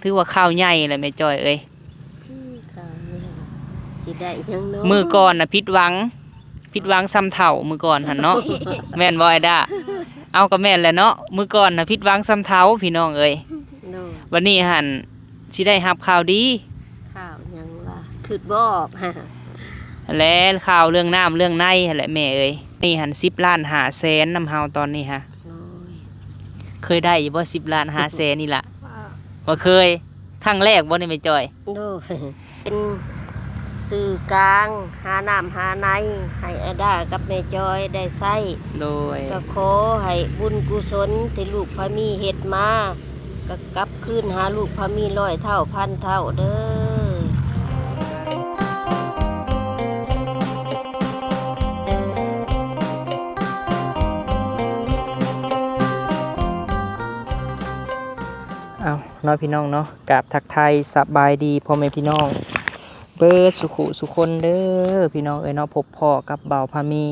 ຖືວ່າຂ່າວໃຫຍ່ແຫຼະແມ່ຈ້ອຍເອີຍ. ອືມ ຂ່າວໃຫຍ່ ຊິໄດ້ຫຍັງເນາະ? ມື້ກ່ອນນະຜິດຫວັງ ຜິດຫວັງສ່ຳເຖົ້າມື້ກ່ອນຫັ້ນເນາະ ແມ່ນບໍ່ອ້າຍດາ? ເອົ້າ ກໍແມ່ນແຫຼະເນາະ ມື້ກ່ອນນະຜິດຫວັງສ່ຳເຖົ້າພີ່ນ້ອງເອີຍ. ໂດຍ ບັດນີ້ຫັ້ນຊິໄດ້ຮັບຂ່າວດີ. ຂ່າວຫຍັງວະ? ຄິດບໍ່ອອກ. ແລະ ຂ່າວເລື່ອງນ້ຳເລື່ອງໃນຫັ້ນແຫຼະແມ່ເອີຍ. ນີ້ຫັ້ນສິບລ້ານຫ້າແສນນຳເຮົາຕອນນີ້ຫະ. ໂດຍ ເຄີຍໄດ້ຢູ່ບໍ່ ສິບລ້ານຫ້າແສນນີ້ລະ? ບໍ່ເຄີຍ. ຄັ້ງແລກບໍ່ນີ້ແມ່ຈ້ອຍ? ໂດຍ ເປັນສື່ກາງຫານ້ຳຫາໃນໃຫ້ອ້າຍດາກັບແມ່ຈ້ອຍໄດ້ໃຊ້. ໂດຍ ກໍຂໍໃຫ້ບຸນກຸສົນທີ່ລູກພາມີເຮັດມາ ກໍກັບຄືນຫາລູກພາມີຮ້ອຍເທົ່າພັນເທົ່າເດີ້. ເອົາເນາະພີ່ນ້ອງເນາະ ກາບທັກທາຍສະບາຍດີພໍ່ແມ່ພີ່ນ້ອງເບິດສູ່ຜູ້ສູ່ຄົນເດີ້ພີ່ນ້ອງເອີຍເນາະ. ພົບພໍ້ກັບບ່າວພາມີ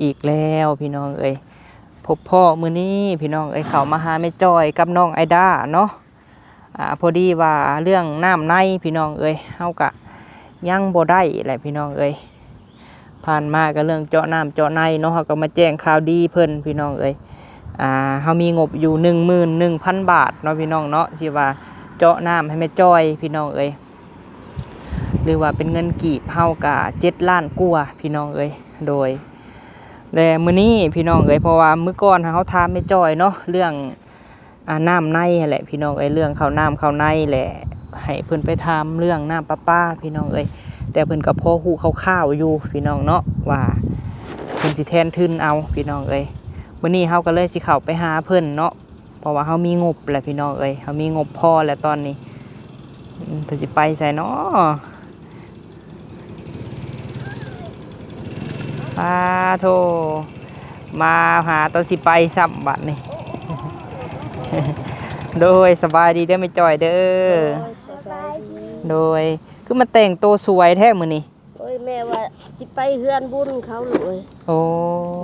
ອີກແລ້ວພີ່ນ້ອງເອີຍ. ພົບພໍ້ມື້ນີ້ພີ່ນ້ອງເອີຍ ເຂົ້າມາຫາແມ່ຈ້ອຍກັບນ້ອງໄອດ້າເນາະ. ອາ ພໍດີວ່າເລື່ອງນ້ຳໃນພີ່ນ້ອງເອີຍ ເຮົາກະຍັງບໍ່ໄດ້ແຫຼະພີ່ນ້ອງເອີຍ. ຜ່ານມາກໍເລື່ອງເຈາະນ້ຳເຈາະໃນເນາະ ເຮົາກໍມາແຈ້ງຂ່າວດີເພິ່ນພີ່ນ້ອງເອີຍ. ອາ ເຮົາມີງົບຢູ່ໜຶ່ງໝື່ນໜຶ່ງພັນບາດເນາະພີ່ນ້ອງເນາະ ທີ່ວ່າເຈາະນ້ຳໃຫ້ແມ່ຈ້ອຍພີ່ນ້ອງເອີຍ ຫຼືວ່າເປັນເງິນກີບເຮົາກະເຈັດລ້ານກວ່າພີ່ນ້ອງເອີຍ. ໂດຍ ແລະ ມື້ນີ້ພີ່ນ້ອງເອີຍ ເພາະວ່າມື້ກ່ອນເຮົາຖາມແມ່ຈ້ອຍເນາະ ເລື່ອງ ອາ ນ້ຳໃນຫັ້ນແຫຼະພີ່ນ້ອງເອີຍ ເລື່ອງເຂົ້ານ້ຳເຂົ້າໃນແຫຼະ ໃຫ້ເພິ່ນໄປຖາມເລື່ອງນ້ຳປະປາພີ່ນ້ອງເອີຍ. ແຕ່ເພິ່ນກໍພໍຮູ້ຄ່າວໆຢູ່ພີ່ນ້ອງເນາະ ວ່າເພິ່ນຊິແທນທຶນເອົາພີ່ນ້ອງເອີຍ. ມື້ນີ້ເຮົາກໍເລີຍຊິເຂົ້າໄປຫາເພິ່ນເນາະ ເພາະວ່າເຮົາມີງົບແຫຼະພີ່ນ້ອງເອີຍ ເຮົາມີງົບພໍແລ້ວຕອນນີ້. ອືມ ເພິ່ນຊິໄປໃສເນາະ? ປາໂທ ມາຫາຕອນຊິໄປຊ້ຳບາດນີ້. ໂດຍ ສະບາຍດີເດີແມ່ຈ້ອຍເດີ. ໂດຍ ສະບາຍດີ. ໂດຍ ຄືມາແຕ່ງໂຕສວຍແທ້ມື້ນີ້? ໂອ້ຍ ແມ່ວ່າຊິໄປເຮືອນບຸນເຂົາລູກເອີຍ. ໂອ້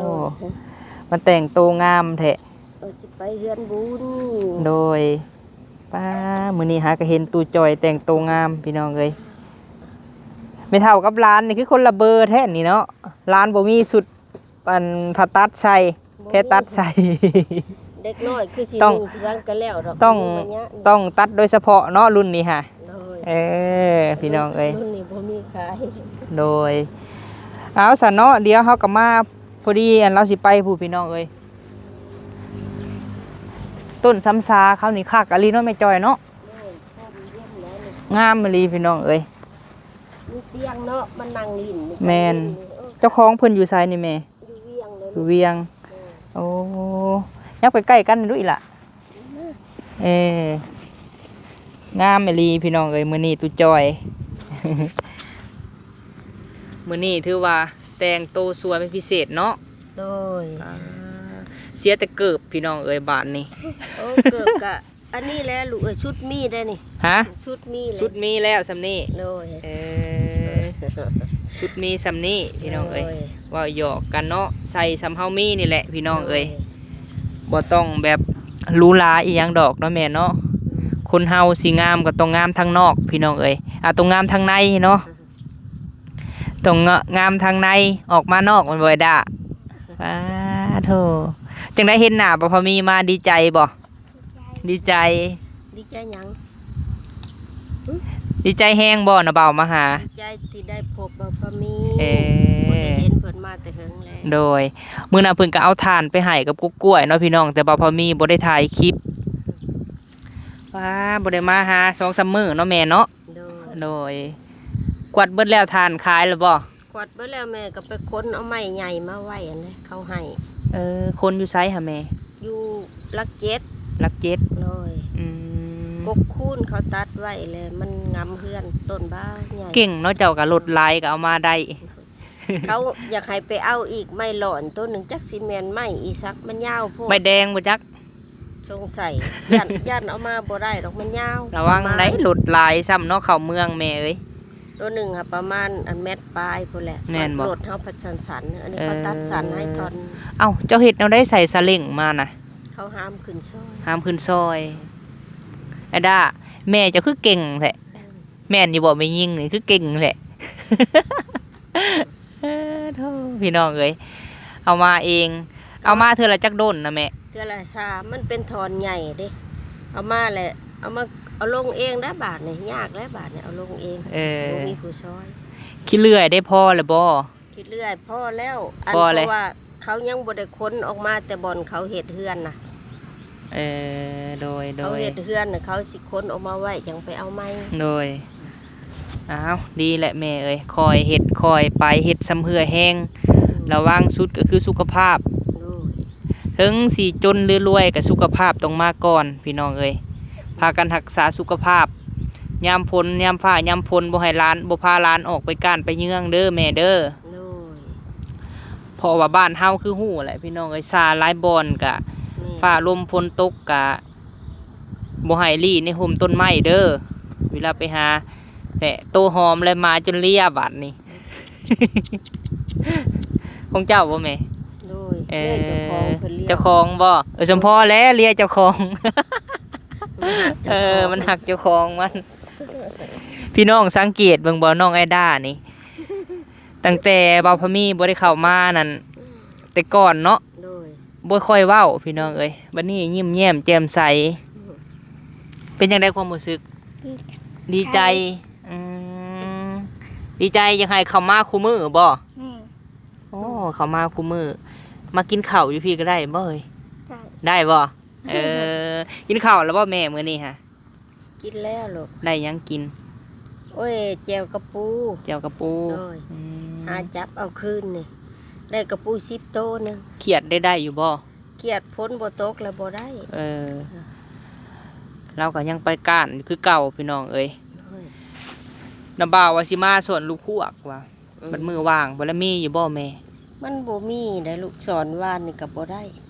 ໂດຍ ມາແຕ່ງໂຕງາມແທ້. ເອີ ຊິໄປເຮືອນບຸນ. ໂດຍ ປ້າ ມື້ນີ້ຫາກະເຫັນຕູ້ຈ່ອຍແຕ່ງໂຕງາມພີ່ນ້ອງເອີຍ. ແມ່ເຖົ້າກັບຫຼານນີ້ຄືຄົນລະເບີແທ້ນີ້ເນາະ ຫຼານບໍ່ມີຊຸດ ອັນ ຜ້າຕັດໃສ່ ບໍ່ມີ ແພ້ຕັດໃສ່. ເດັກນ້ອຍຄືຊິ ຕ້ອງ ນຸ່ງເຄື່ອງກໍແລ້ວດອກ ຕ້ອງ ບໍ່ມີບັນຍາ ຕ້ອງຕັດໂດຍສະເພາະເນາະ ລຸ້ນນີ້ຫະ. ໂດຍ ເອີ ພີ່ນ້ອງເອີຍ ລຸ້ນນີ້ບໍ່ມີຂາຍ. ໂດຍ ເອົາຊະເນາະ ດຽວເຮົາກໍມາ ພໍດີອັນລາວຊິໄປພຸ້ນພີ່ນ້ອງເອີຍ. ຕົ້ນຊຳຊາເຂົານີ້ຄັກອີ່ຫຼີເນາະແມ່ຈ້ອຍເນາະ. ໂດຍ ງາມອີ່ຫຼີພີ່ນ້ອງເອີຍ. ມີຕຽງເນາະ ມານັ່ງຫຼິ້ນ. ແມ່ນ ເອີ ເຈົ້າຂອງເພິ່ນຢູ່ໃສນີ້ແມ່? ຢູ່ວຽງເດ້ ຢູ່ວຽງ. ໂອ້ ໂອ້ ຍັບໃກ້ໆກັນດູອີ່ຫຼະ. ເອີ ງາມອີ່ຫຼີພີ່ນ້ອງເອີຍ ມື້ນີ້ຕູ້ຈ່ອຍ ມື້ນີ້ຖືວ່າແຕ່ງໂຕສວຍເປັນພິເສດເນາະ. ໂດຍ ອ່າ ເສຍແຕ່ເກີບພີ່ນ້ອງເອີຍບາດນີ້. ໂອ້ ເກີບກະອັນນີ້ແຫຼະລູກເອີຍ ຊຸດມີໄດ໋ນີ້. ຮະ? ຊຸດມີແຫຼະ ຊຸດມີແລ້ວຊ່ຳນີ້. ໂດຍ ເອີ ຊຸດມີຊ່ຳນີ້ພີ່ນ້ອງເອີຍ. ໂດຍ ເວົ້າຫຍອກກັນເນາະ ໃສ່ຊ່ຳເຮົາມີນີ້ແຫຼະພີ່ນ້ອງເອີຍ. ໂດຍ ບໍ່ຕ້ອງແບບຫຼູຫຼາອີ່ຫຍັງດອກເນາະແມ່ເນາະ. ອືມ ຄົນເຮົາຊິງາມກໍຕ້ອງງາມທາງນອກພີ່ນ້ອງເອີຍ ອາ ຕ້ອງງາມທາງໃນເນາະ. ຕ້ອງງາມທາງໃນ ອອກມານອກແມ່ນບໍ່ອ້າຍດາ? ປາໂທ ຈັ່ງໃດເຫັນໜ້າບ່າວພາມີມາ ດີໃຈບໍ່? ດີໃຈ. ດີໃຈຫຍັງ? ຫຶ? ດີໃຈແຮງບໍ່ນະບ່າວມາຫາ? ດີໃຈທີ່ໄດ້ພົບບ່າວພາມີ. ເອີ ບໍ່ໄດ້ເຫັນເພິ່ນມາແຕ່ເຫິງແລ້ວ. ໂດຍ ມື້ນັ້ນເພິ່ນກໍເອົາຖ່ານໄປໃຫ້ກັບກົກກ້ວຍເນາະພີ່ນ້ອງ ແຕ່ບ່າວພາມີບໍ່ໄດ້ຖ່າຍຄລິບ. ວ້າ ບໍ່ໄດ້ມາຫາສອງສາມມື້ເນາະແມ່ເນາະ. ໂດຍ ໂດຍ ກວາດເບິດແລ້ວ ຖ່ານຂາຍແລ້ວບໍ່? ກວາດເບິດແລ້ວ ແມ່ກໍໄປຂົນເອົາໄມ້ໃຫຍ່ມາໄວ້ຫັ້ນແຫຼະ ເຂົາໃຫ້. ເອີ ຂົນຢູ່ໃສຫະແມ່? ຢູ່ຫຼັກເຈັດ. ຫຼັກເຈັດ. ໂດຍ ອືມ ກົກຄູນເຂົາຕັດໄວ້ແລ້ວ ມັນງຳເຮືອນ ຕົ້ນບາກໃຫຍ່. ເກັ່ງເນາະ ເຈົ້າກໍລົດຫຼາຍກໍເອົາມາໄດ້. ເຂົາຢາກໃຫ້ໄປເອົາອີກໄມ້ຫຼອນໂຕໜຶ່ງ ຈັກຊິແມ່ນໄມ້ອີ່ສັກ ມັນຍາວໂພດ. ໄມ້ແດງບໍ່ຈັກ? ສົງໄສ ຢ້ານ ຢ້ານເອົາມາບໍ່ໄດ້ດອກ ມັນຍາວ. ລະວັງໄດ໋ ລົດຫຼາຍຊ້ຳເນາະ ເຂົ້າເມືອງແມ່ເອີຍ. ໂຕໜຶ່ງຫະປະມານອັນແມັດປາຍພຸ້ນແຫຼະ. ແມ່ນບໍ່? ລົດເຮົາພັດສັ້ນໆ ອັນນີ້ເຂົາຕັດສັ້ນໃຫ້ທ່ອນ. ເອົ້າ ເຈົ້າເຮັດແນວໃດໃສ່ສະເຫຼັ່ງມານະ? ເຂົາຫາມຂຶ້ນຊອຍ. ຫາມຂຶ້ນຊອຍ. ອ້າຍດາ ແມ່ເຈົ້າຄືເກັ່ງແທ້. ແມ່ນຢູ່ບໍ່ ແມ່ຍິງນີ້ຄືເກັ່ງແທ້. ເອີ ໂທ້ ພີ່ນ້ອງເອີຍ ເອົາມາເອງ. ເອົາມາເທື່ອລະຈັກດົນນະແມ່? ເທື່ອລະສາມ ມັນເປັນທ່ອນໃຫຍ່ເດ້. ເອົາມາແລ້ວ ເອົາມາ ເອົາລົງເອງໄດ້ບາດນີ້ ຍາກແລ້ວບາດນີ້ ເອົາລົງເອງ. ເອີ ບໍ່ມີຜູ້ຊ່ອຍ. ຂີ້ເລື່ອຍໄດ້ພໍແລ້ວບໍ່? ຂີ້ເລື່ອຍພໍແລ້ວ ອັນ ພໍແລ້ວ ເພາະວ່າເຂົາຍັງບໍ່ໄດ້ຂົນອອກມາແຕ່ບ່ອນເຂົາເຮັດເຮືອນນະ. ເອີ ໂດຍໆ ເຂົາເຮັດເຮືອນນະ ເຂົາຊິຂົນອອກມາໄວ້ ຈັ່ງໄປເອົາໃໝ່. ໂດຍ ອ້າວ ດີແຫຼະແມ່ເອີຍ ຄ່ອຍເຮັດຄ່ອຍໄປ ເຮັດຊຳເຫື່ອແຮງ. ອືມ ລະວັງສຸດກໍຄືສຸຂະພາບ. ໂດຍ ເຖິງຊິຈົນຫຼືລວຍກໍສຸຂະພາບຕ້ອງມາກ່ອນ ພີ່ນ້ອງເອີຍ. ພາກັນຮັກສາສຸຂະພາບ ຍາມຝົນ ຍາມຟ້າ ຍາມຝົນ ບໍ່ໃຫ້ຫຼານ ບໍ່ພາຫຼານອອກໄປກ້ານໄປເຍືອງເດີແມ່ເດີ. ໂດຍ ເພາະວ່າບ້ານເຮົາຄືຮູ້ແຫຼະ ພີ່ນ້ອງເອີຍ ຊາຫຼາຍບ່ອນກະ ແມ່ນ ຟ້າລົມຝົນຕົກກະ ບໍ່ໃຫ້ລີ້ໃນຮົ່ມຕົ້ນໄມ້ເດີ ເວລາໄປຫາ. ແຫຼະ ໂຕຫອມແລະ ໝາຈົນເລຍບາດນີ້. ຂອງເຈົ້າບໍ່ແມ່? ໂດຍ ເອີ ເລຍເຈົ້າຂອງເພິ່ນເລຍ. ເຈົ້າຂອງບໍ່? ເອີ ສົມພໍແຫຼະ ເລຍເຈົ້າຂອງ. ມັນຮັກເຈົ້າຂອງ ເອີ ມັນຮັກເຈົ້າຂອງມັນ. ພີ່ນ້ອງສັງເກດເບິ່ງບໍ່ ນ້ອງໄອດ້ານີ້ ຕັ້ງແຕ່ບ່າວພາມີບໍ່ໄດ້ເຂົ້າມານັ້ນ ອືມ ແຕ່ກ່ອນເນາະ ໂດຍ ບໍ່ຄ່ອຍເວົ້າ ພີ່ນ້ອງເອີຍ ບັດນີ້ຍິ້ມແຍ້ມແຈ່ມໃສ. ອືມ ເປັນຈັ່ງໃດຄວາມຮູ້ສຶກ? ດີ ດີໃຈ ໃຈ. ອືມ ດີໃຈ ຢາກໃຫ້ເຂົ້າມາຄູ່ມື້ບໍ່? ແມ່ນ. ໂອ້ ເຂົ້າມາຄູ່ມື້ ມາກິນເຂົ້າຢູ່ພີ້ກໍໄດ້ບໍ່ເອີຍ? ໄດ້ ໄດ້ບໍ່? ເອີ ກິນເຂົ້າແລ້ວບໍ່ແມ່ມື້ນີ້ຫະ? ກິນແລ້ວລູກ. ໄດ້ຫຍັງກິນ? ໂອ້ຍ ແຈ່ວກະປູ. ແຈ່ວກະປູ. ໂດຍ ອືມ ຫາຈັບເອົາຄືນນີ້ ໄດ້ກະປູສິບໂຕໜຶ່ງ. ຂຽດໄດ້ ໄດ້ຢູ່ບໍ່? ຂຽດ ຝົນບໍ່ຕົກແລ້ວບໍ່ໄດ້. ເອີ ລາວກໍຍັງໄປກ້ານຢູ່ຄືເກົ່າ ພີ່ນ້ອງເອີຍ. ໂດຍ ນ້າບ່າວວ່າຊິມາສອນລູກຮວກວ່າ. ອືມ ບັດມື້ວ່າງບໍ່ລະມີຢູ່ບໍ່ແມ່? ມັນບໍ່ມີໄດ໋ລູກ ສອນວານນີ້ກໍບໍ່ໄດ້.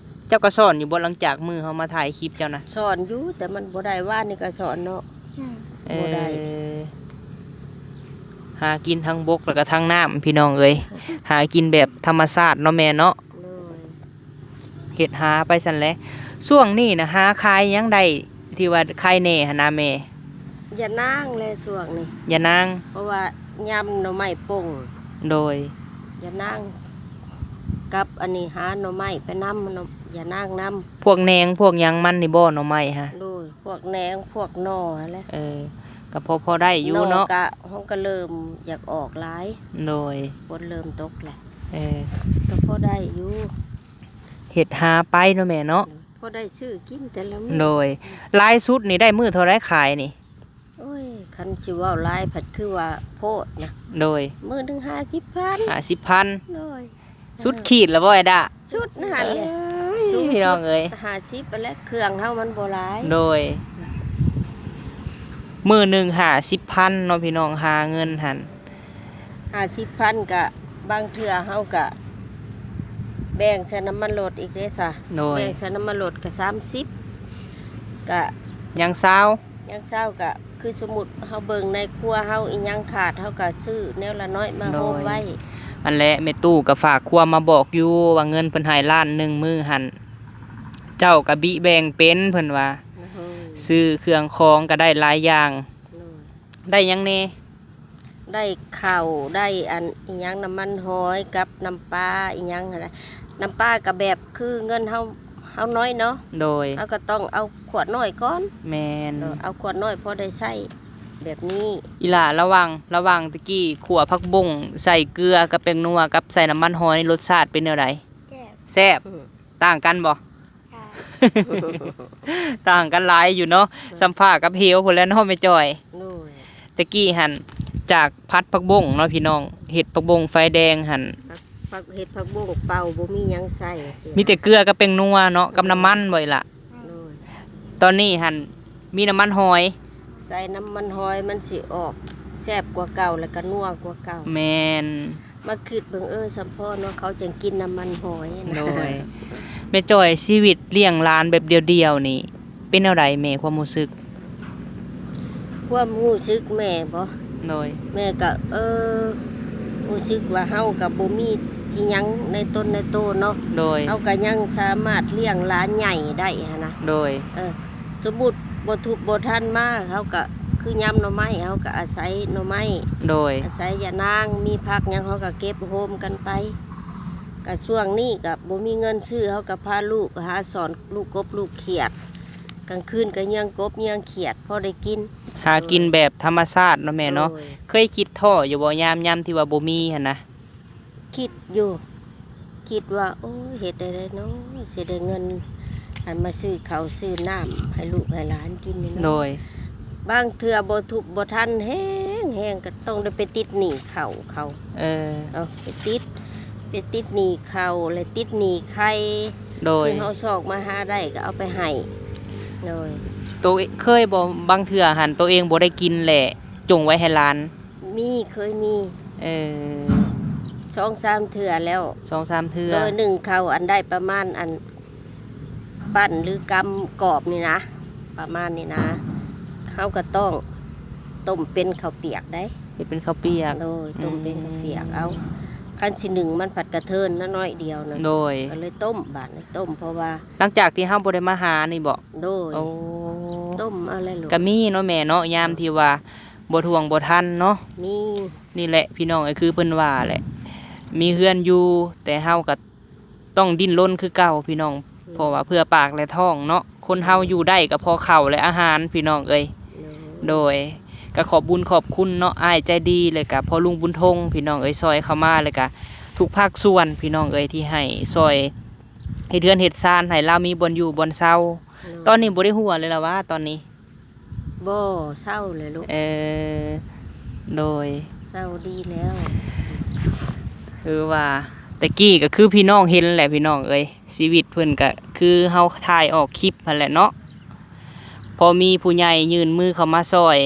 ເຈົ້າກໍສອນຢູ່ບໍ່ ຫຼັງຈາກມື້ເຮົາມາຖ່າຍຄລິບເຈົ້ານະ? ສອນຢູ່ ແຕ່ມັນບໍ່ໄດ້ ວານນີ້ກໍສອນເນາະ. ອືມ ເອີ ບໍ່ໄດ້ ຫາກິນທາງບົກແລ້ວກໍທາງນ້ຳ ພີ່ນ້ອງເອີຍ ຫາກິນແບບທຳມະຊາດເນາະແມ່ເນາະ. ໂດຍ ເຮັດຫາໄປຊັ້ນແຫຼະ. ຊ່ວງນີ້ນະ ຫາຂາຍຫຍັງໄດ້ທີ່ວ່າຂາຍແດ່ຫັ້ນນະແມ່? ຢານາງແຫຼະຊ່ວງນີ້ ຢານາງ ເພາະວ່າຍາມໜໍ່ໄມ້ປົ່ງ. ໂດຍ ຢານາງກັບອັນນີ້ ຫາໜໍ່ໄມ້ໄປນຳ ຢານາງນຳ. ພວກແໜງພວກຫຍັງມັນນີ້ບໍ່ ໜໍ່ໄມ້ຫະ? ໂດຍ ພວກແໜງພວກໜໍ່ຫັ້ນແຫຼະ. ເອີ ກໍພໍ ພໍໄດ້ຢູ່ເນາະ ກໍ ມັນກໍເລີ່ມຢາກອອກຫຼາຍ. ໂດຍ ຝົນເລີ່ມຕົກແຫຼະ. ເອີ ກໍພໍໄດ້ຢູ່ ເຮັດຫາໄປເນາະແມ່ເນາະ. ພໍໄດ້ຊື້ກິນແຕ່ລະມື້. ໂດຍ ຫຼາຍສຸດນີ້ໄດ້ມື້ເທົ່າໃດຂາຍນີ້? ໂອ້ຍ ຄັນຊິເວົ້າຫຼາຍພັດຄືວ່າໂພດນະ. ໂດຍ ມື້ໜຶ່ງຫ້າສິບພັນ. ຫ້າສິບພັນ. ໂດຍ ສຸດຂີດລະບໍ່ໄອ້ດາ? ສຸດຫັ້ນແຫຼະ. ເອີຍ ພີ່ນ້ອງເອີຍ ຫ້າສິບຫັ້ນແຫຼະ ເຄື່ອງເຮົາມັນບໍ່ຫຼາຍ. ໂດຍ ມື້ໜຶ່ງຫ້າສິບພັນເນາະ ພີ່ນ້ອງ ຫາເງິນຫັ້ນ. ຫ້າສິບພັນ ກະບາງເທື່ອເຮົາກະແບ່ງໃສ່ນ້ຳມັນລົດອີກເດ້ຊະ. ໂດຍ ແບ່ງໃສ່ນ້ຳມັນລົດກະສາມສິບ ກະຍັງຊາວ ຍັງຊາວ ກະຄືສົມມຸດເຮົາເບິ່ງໃນຄົວເຮົາ ອີ່ຫຍັງຂາດ ເຮົາກະຊື້ແນວລະໜ້ອຍມາໂຮມໄວ້. ໂດຍ ອັນແຫຼະ ແມ່ຕູ້ກະຝາກຄວາມມາບອກຢູ່ວ່າເງິນເພິ່ນໃຫ້ລ້ານໜຶ່ງມື້ຫັ້ນ ເຈົ້າກະບິແບ່ງເປັນ ເພິ່ນວ່າ. ໂດຍ ຊື້ເຄື່ອງຂອງກະໄດ້ຫຼາຍຢ່າງ. ໂດຍ ໄດ້ຫຍັງແດ່? ໄດ້ເຂົ້າ ໄດ້ອັນອີ່ຫຍັງ ນ້ຳມັນຫອຍກັບນ້ຳປາອີ່ຫຍັງຫັ້ນນະ. ນ້ຳປາກໍແບບຄືເງິນເຮົາ ເຮົານ້ອຍເນາະ. ໂດຍ ເຮົາກໍຕ້ອງເອົາຂວດນ້ອຍກ່ອນ. ແມ່ນ ເອີ ເອົາຂວດນ້ອຍພໍໄດ້ໃຊ້ແບບນີ້. ອີ່ຫຼ້າ ລະຫວ່າງ ລະຫວ່າງຕະກີ້ຂົ້ວຜັກບົ້ງ ໃສ່ເກືອກັບແປ້ງນົວ ກັບໃສ່ນ້ຳມັນຫອຍ ລົດຊາດເປັນແນວໃດ? ແຊບ ແຊບ. ອືມ ຕ່າງກັນບໍ່? ຕ່າງ ຕ່າງກັນຫຼາຍຢູ່ເນາະ. ໂດຍ ສ່ຳຟ້າກັບເຫວພຸ້ນແຫຼະເນາະແມ່ຈ້ອຍ. ໂດຍ ແຕ່ກີ້ຫັ້ນ ຈາກຜັດຜັກບົ້ງເນາະພີ່ນ້ອງ ເຮັດຜັກບົ້ງໄຟແດງຫັ້ນ ຜັກ ເຮັດຜັກບົ້ງເປົ່າ ບໍ່ມີຫຍັງໃສ່ ມີແຕ່ເກືອກັບແປ້ງນົວເນາະ ກັບນ້ຳມັນບໍ່ອີ່ຫຼ້າ? ໂດຍ ຕອນນີ້ຫັ້ນ ມີນ້ຳມັນຫອຍ ໃສ່ນ້ຳມັນຫອຍ ມັນຊິອອກແຊບກວ່າເກົ່າ ແລ້ວກໍນົວກວ່າເກົ່າ. ແມ່ນ ມາຄິດເບິ່ງ ເອີ ສຳພໍເນາະ ເຂົາຈັ່ງກິນນ້ຳມັນຫອຍນະ. ໂດຍ ແມ່ຈ້ອຍ ຊີວິດລ້ຽງຫຼານແບບດຽວໆນີ້ ເປັນແນວໃດແມ່ ຄວາມຮູ້ສຶກ? ຄວາມຮູ້ສຶກແມ່ບໍ? ໂດຍ ແມ່ກໍ ເອີ ຮູ້ສຶກວ່າເຮົາກໍບໍ່ມີອີ່ຫຍັງໃນຕົນໃນໂຕເນາະ. ໂດຍ ເຮົາກໍຍັງສາມາດລ້ຽງຫຼານໃຫຍ່ໄດ້ຫັ້ນນະ. ໂດຍ ເອີ ສົມມຸດບໍ່ທຸກບໍ່ທັນມາ ເຮົາກໍ ຄືຍາມໜໍ່ໄມ້ ເຮົາກໍອາໄສໜໍ່ໄມ້ ໂດຍ ອາໄສຢານາງ ມີຜັກຫຍັງເຮົາກໍເກັບໂຮມກັນໄປ. ກໍຊ່ວງນີ້ກໍບໍ່ມີເງິນຊື້ ເຮົາກໍພາລູກໄປຫາສອນລູກກົບລູກຂຽດ ກາງຄືນກໍເຍືອງກົບເຍືອງຂຽດ ພໍໄດ້ກິນ ຫາກິນແບບທຳມະຊາດເນາະແມ່ເນາະ. ໂດຍ ເຄີຍຄິດທໍ້ຢູ່ບໍ່ ຍາມ ຍາມທີ່ວ່າບໍ່ມີຫັ້ນນະ? ຄິດຢູ່ ຄິດວ່າ ໂອ້ຍ ເຮັດແນວໃດເນາະ ຊິໄດ້ເງິນ ອັນມາຊື້ເຂົ້າຊື້ນ້ຳໃຫ້ລູກໃຫ້ຫຼານກິນນີ້ເນາະ. ໂດຍ ບາງເທື່ອບໍ່ທຸບບໍ່ທັນແຮງໆ ກໍຕ້ອງໄດ້ໄປຕິດໜີ້ເຂົ້າເຂົາ. ເອີ ເອົາ ໄປຕິດ ໄປຕິດໜີ້ເຂົ້າ ແລະ ຕິດໜີ້ໄຂ່ ໂດຍ ທີ່ເຮົາຊອກມາຫາໄດ້ກໍເອົາໄປໃຫ້. ໂດຍ ໂຕເອ- ເຄີຍບໍ່ ບາງເທື່ອຫັ້ນໂຕເອງບໍ່ໄດ້ກິນແຫຼະ ຈົ່ງໄວ້ໃຫ້ຫຼານ? ມີ ເຄີຍມີ. ເອີ ສອງສາມເທື່ອແລ້ວ ສອງສາມເທື່ອ. ໂດຍ ໜຶ້ງເຂົ້າອັນໄດ້ປະມານອັນ ປັ້ນຫຼືກຳກອບນີ້ນະ ປະມານນີ້ນະ ເຮົາກໍຕ້ອງຕົ້ມເປັນເຂົ້າປຽກໄດ໋. ເຮັດເປັນເຂົ້າປຽກ. ໂດຍ ອືມ ຕົ້ມເປັນເຂົ້າປຽກເອົາ. ຄັນຊິໜຶ້ງມັນພັດກະເທີນນະ ໜ້ອຍດຽວນະ. ໂດຍ ກໍເລີຍຕົ້ມ ບາດນີ້ຕົ້ມ ເພາະວ່າ ຫຼັງຈາກທີ່ເຮົາບໍ່ໄດ້ມາຫານີ້ບໍ? ໂດຍ ໂອ້ ຕົ້ມເອົາແຫຼະລູກ. ກໍມີເນາະແມ່ເນາະ ຍາມທີ່ວ່າບໍ່ທ່ວງບໍ່ທັນເນາະ. ມີ. ນີ້ແຫຼະພີ່ນ້ອງເອີຍ ຄືເພິ່ນວ່າແຫຼະ ມີເຮືອນຢູ່ ແຕ່ເຮົາກໍຕ້ອງດີ້ນລົນຄືເກົ່າພີ່ນ້ອງ. ອືມ ເພາະວ່າເພື່ອປາກແລະທ້ອງເນາະ ຄົນເຮົາຢູ່ໄດ້ກໍເພາະເຂົ້າແລະອາຫານພີ່ນ້ອງເອີຍ. ໂດຍ ໂດຍ ກໍຂອບບຸນຂອບຄຸນເນາະ ອ້າຍໃຈດີ ແລະກະພໍ່ລຸງບຸນທົງ ພີ່ນ້ອງເອີຍ ຊ່ອຍເຂົ້າມາ ແລະກະທຸກພາກສ່ວນ ພີ່ນ້ອງເອີຍ ທີ່ໃຫ້ຊ່ອຍເຮັດເຮືອນເຮັດຊານໃຫ້ລາວມີບ່ອນຢູ່ບ່ອນເຊົາ. ໂດຍ ຕອນນີ້ບໍ່ໄດ້ຫົວເລີຍລະຫວາ ຕອນນີ້? ບໍ່ ເຊົາແລ້ວລູກ. ເອີ ໂດຍ ເຊົາດີແລ້ວ. ຄືວ່າແຕ່ກີ້ກໍຄືພີ່ນ້ອງເຫັນແຫຼະພີ່ນ້ອງເອີຍ ຊີວິດເພິ່ນກໍຄືເຮົາຖ່າຍອອກຄລິບຫັ້ນແຫຼະເນາະ. ພໍມີຜູ້ໃຫຍ່ຍື່ນມືເຂົ້າມາຊ່ອຍ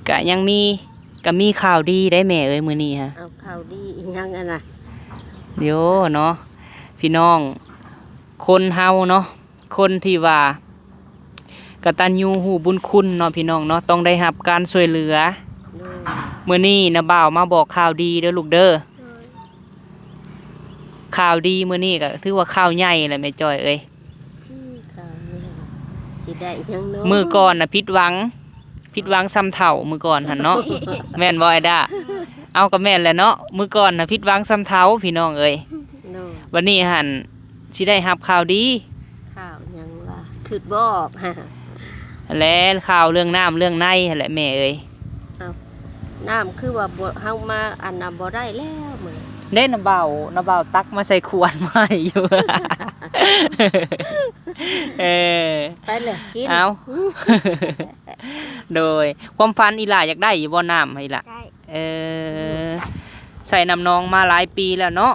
ກະຍັງມີ ກະມີຂ່າວດີໄດ໋ແມ່ເອີຍ ມື້ນີ້ຮະ. ເອົາ ຂ່າວດີອີ່ຫຍັງຫັ້ນນະ? ໂຢເນາະ ພີ່ນ້ອງ ຄົນເຮົາເນາະ ຄົນທີ່ວ່າກະຕັນຍູຮູ້ບຸນຄຸນເນາະ ພີ່ນ້ອງເນາະ ຕ້ອງໄດ້ຮັບການຊ່ວຍເຫຼືອ. ໂດຍ ມື້ນີ້ນ້າບ່າວມາບອກຂ່າວດີເດີລູກເດີ. ໂດຍ ຂ່າວດີມື້ນີ້ກໍຖືວ່າຂ່າວໃຫຍ່ແຫຼະແມ່ຈ້ອຍເອີຍ. ອືມ ຂ່າວໃຫຍ່ ຊິໄດ້ຫຍັງເນາະ? ມື້ກ່ອນນະຜິດຫວັງ ຜິດຫວັງສ່ຳເຖົ້າມື້ກ່ອນຫັ້ນເນາະ ແມ່ນບໍ່ອ້າຍດາ? ເອົາ ກໍແມ່ນແຫຼະເນາະ ມື້ກ່ອນນະຜິດຫວັງສ່ຳເຖົ້າພີ່ນ້ອງເອີຍ. ໂດຍ ບັດນີ້ຫັ້ນຊິໄດ້ຮັບຂ່າວດີ. ຂ່າວຫຍັງວະ? ຄິດບໍ່ອອກ. ແລະ ຂ່າວເລື່ອງນ້ຳເລື່ອງໃນຫັ້ນແຫຼະແມ່ເອີຍ. ເອົ້າ ນ້ຳຄືວ່າບໍ່ ເຮົາມາອັນນ່າບໍ່ໄດ້ແລ້ວມື້ນີ້. ເດ້ ນ້າບ່າວ ນ້າບ່າວຕັກມາໃສ່ຂວດມາໃຫ້ຢູ່. ເອີ ໄປເລີຍກິນ. ເອົ້າ ໂດຍ ຄວາມຝັນອີ່ຫຼ້າຢາກໄດ້ຢູ່ບໍ່ນ້ຳ ອີ່ຫຼ້າ? ໄດ້. ເອີ ໃສ່ນ້ຳນອງມາຫຼາຍປີແລ້ວເນາະ.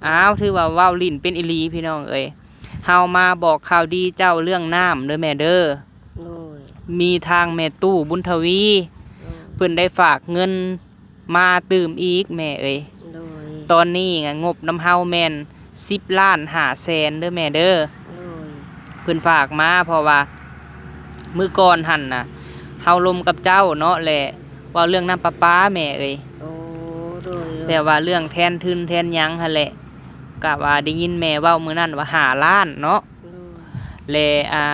ອ້າວ ຖືວ່າເວົ້າຫຼິ້ນເປັນອີ່ຫຼີພີ່ນ້ອງເອີຍ. ເຮົາມາບອກຂ່າວດີເຈົ້າເລື່ອງນ້ຳເດີແມ່ເດີ. ໂດຍ ມີທາງແມ່ຕູ້ບຸນທະວີ ໂດຍ ເພິ່ນໄດ້ຝາກເງິນມາຕື່ມອີກແມ່ເອີຍ. ໂດຍ ຕອນນີ້ງົບນຳເຮົາແມ່ນສິບລ້ານຫ້າແສນເດີແມ່ເດີ. ໂດຍ ເພິ່ນຝາກມາ ເພາະວ່າມື້ກ່ອນຫັ້ນນະ ເຮົາລົມກັບເຈົ້າເນາະ ແລະ ເວົ້າເລື່ອງນ້ຳປະປາແມ່ເອີຍ. ໂອ້ ໂດຍ ໂດຍ ແບບວ່າເລື່ອງແທນທຶນແທນຫຍັງຫັ້ນແຫຼະ ກະວ່າໄດ້ຍິນແມ່ເວົ້າມື້ນັ້ນວ່າຫ້າລ້ານເນາະ. ໂດຍ ແລະ ອ່າ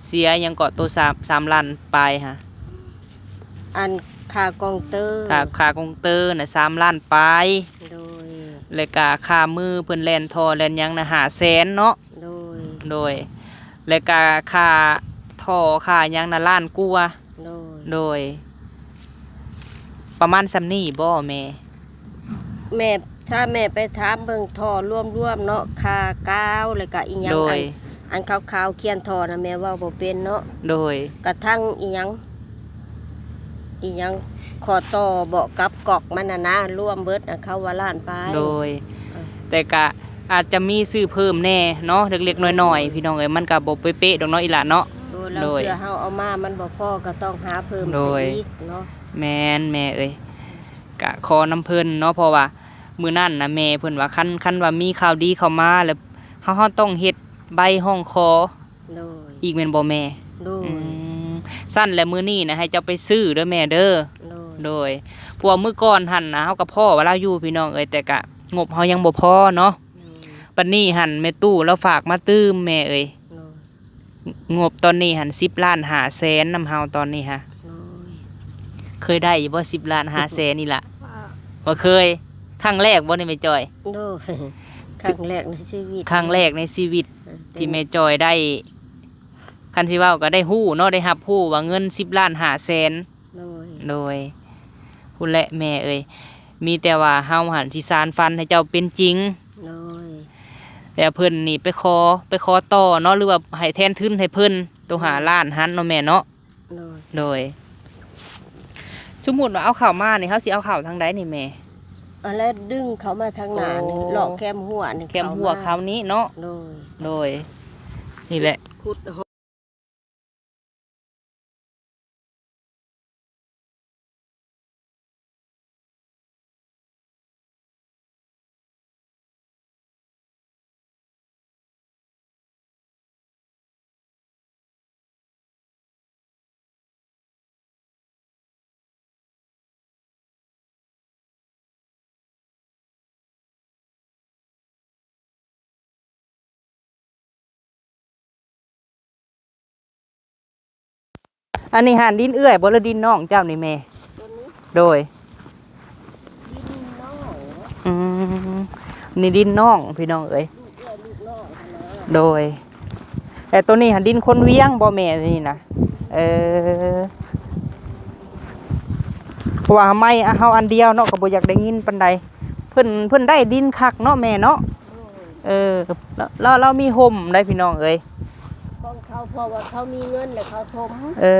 ເສຍຫຍັງເກາະ ໂຕສາມ ສາມລ້ານປາຍຫະ? ອັນຄ່າກອງເຕີ ຄ່າ ຄ່າກອງເຕີນະ ສາມລ້ານປາຍ. ໂດຍ ແລະກະຄ່າມືເພິ່ນແລ່ນທໍ່ແລ່ນຫຍັງນະ ຫ້າແສນເນາະ. ໂດຍ ໂດຍ ແລະກະຄ່າທໍ່ຄ່າຫຍັງນະ ລ້ານກວ່າ. ໂດຍ ໂດຍ ປະມານສ່ຳນີ້ບໍ່ແມ່? ແມ່ ຖ້າແມ່ໄປຖາມເບິ່ງທໍ່ລວມໆເນາະ ຄ່າກາວ ແລ້ວກະອີ່ຫຍັງ ໂດຍ ອັນ ອັນຂາວໆຂຽນທໍ່ນະ ແມ່ເວົ້າບໍ່ເປັນເນາະ. ໂດຍ ກະທັງອີ່ຫຍັງ ອີ່ຫຍັງ ຂໍ້ຕໍ່ເບາະກັບກອກມັນນະນະ ລວມເບິດນະ ເຂົາວ່າລ້ານປາຍ. ໂດຍ ເອີ ແຕ່ກະອາດຈະມີຊື້ເພີ່ມແດ່ເນາະ ເລັກໆນ້ອຍໆ ໂດຍ ພີ່ນ້ອງເອີຍ ມັນກະບໍ່ເປະໆດອກເນາະ ອີ່ຫຼ້າເນາະ. ໂດຍ ລາງເທື່ອເຮົາເອົາມາມັນບໍ່ພໍ ກໍຕ້ອງຫາເພີ່ມ ໂດຍ ໃສ່ອີກເນາະ. ແມ່ນແມ່ເອີຍ ກະຂໍນຳເພິ່ນເນາະ ເພາະວ່າມື້ນັ້ນນະແມ່ເພິ່ນວ່າ ຄັນ ຄັນວ່າມີຂ່າວດີເຂົ້າມາແລ້ວ ເຮົາ ເຮົາຕ້ອງເຮັດໃບຮ້ອງຂໍ ໂດຍ ອີກແມ່ນບໍ່ແມ່? ໂດຍ ອືມ ຊັ້ນແຫຼະ ມື້ນີ້ນະໃຫ້ເຈົ້າໄປຊື້ເດີແມ່ເດີ. ໂດຍ ໂດຍ ເພາະວ່າມື້ກ່ອນຫັ້ນນະ ເຮົາກໍພໍ້ວ່າລາວຢູ່ພີ່ນ້ອງເອີຍ ແຕ່ກະງົບເຮົາຍັງບໍ່ພໍເນາະ. ໂດຍ ບັດນີ້ຫັ້ນແມ່ຕູ້ລາວຝາກມາຕື່ມແມ່ເອີຍ. ໂດຍ ງົບຕອນນີ້ຫັ້ນສິບລ້ານຫ້າແສນນຳເຮົາຕອນນີ້ຮະ. ໂດຍ. ເຄີຍໄດ້ຢູ່ບໍ່ສິບລ້ານຫ້າແສນນີ້ລະ? ບໍ່ເຄີຍ. ຄັ້ງແລກບໍ່ນີ້ແມ່ຈ້ອຍ? ໂດຍ. ຄັ້ງແລກໃນຊີວິດ. ຄັ້ງແລກໃນຊີວິດ ເອີ ທີ່ແມ່ຈ້ອຍໄດ້ ຄັນຊິເວົ້າກໍໄດ້ຮູ້ເນາະ ໄດ້ຮັບຮູ້ວ່າເງິນສິບລ້ານຫ້າແສນ. ໂດຍ. ໂດຍ. ພຸ້ນແຫຼະແມ່ເອີຍ ມີແຕ່ວ່າເຮົາຫັ້ນຊິສານຝັນໃຫ້ເຈົ້າເປັນຈິງ. ໂດຍ. ແລ້ວເພິ່ນນີ້ໄປຂໍ ໄປຂໍຕໍ່ເນາະ ຫຼືວ່າໃຫ້ແທນທຶນໃຫ້ເພິ່ນໂຕຫ້າລ້ານຫັ້ນເນາະແມ່ເນາະ. ໂດຍ. ໂດຍ. ສົມມຸດວ່າເອົາເຂົ້າມານີ້ ເຮົາຊິເອົາເຂົ້າທາງໃດນີ້ແມ່? ອັນແລະດຶງເຂົ້າມາທາງໜ້ານີ້ ໂອ້ ເລາະແຄມຮົ້ວນີ້ ແຄມຮົ້ວເຂົ້າມາ ເຂົ້ານີ້ເນາະ. ໂດຍ. ໂດຍ. ນີ້ແຫຼະ ຂຸດ ອັນນີ້ຫັ້ນດິນເອື້ອຍບໍ່ ຫຼືດິນນ້ອງເຈົ້ານີ້ແມ່? ໂດຍ. ອືມ ນີ້ດິນນ້ອງພີ່ນ້ອງເອີຍ. ໂດຍ. ແຕ່ໂຕນີ້ຫັ້ນດິນຄົນວຽງບໍ່ແມ່ນີ້ນະ? ເອີ ເພາະວ່າໄມ້ເຮົາອັນດຽວເນາະ ກໍບໍ່ຢາກໄດ້ຍິນປານໃດ. ເພິ່ນ ເພິ່ນໄດ້ດິນຄັກເນາະແມ່ເນາະ. ເອີ ລາວ ລາວມີຮົ່ມໄດ໋ພີ່ນ້ອງເອີຍ ຂອງເຂົາ ເພາະວ່າເຂົາມີເງິນແລ້ວເຂົາຖົມ. ເອີ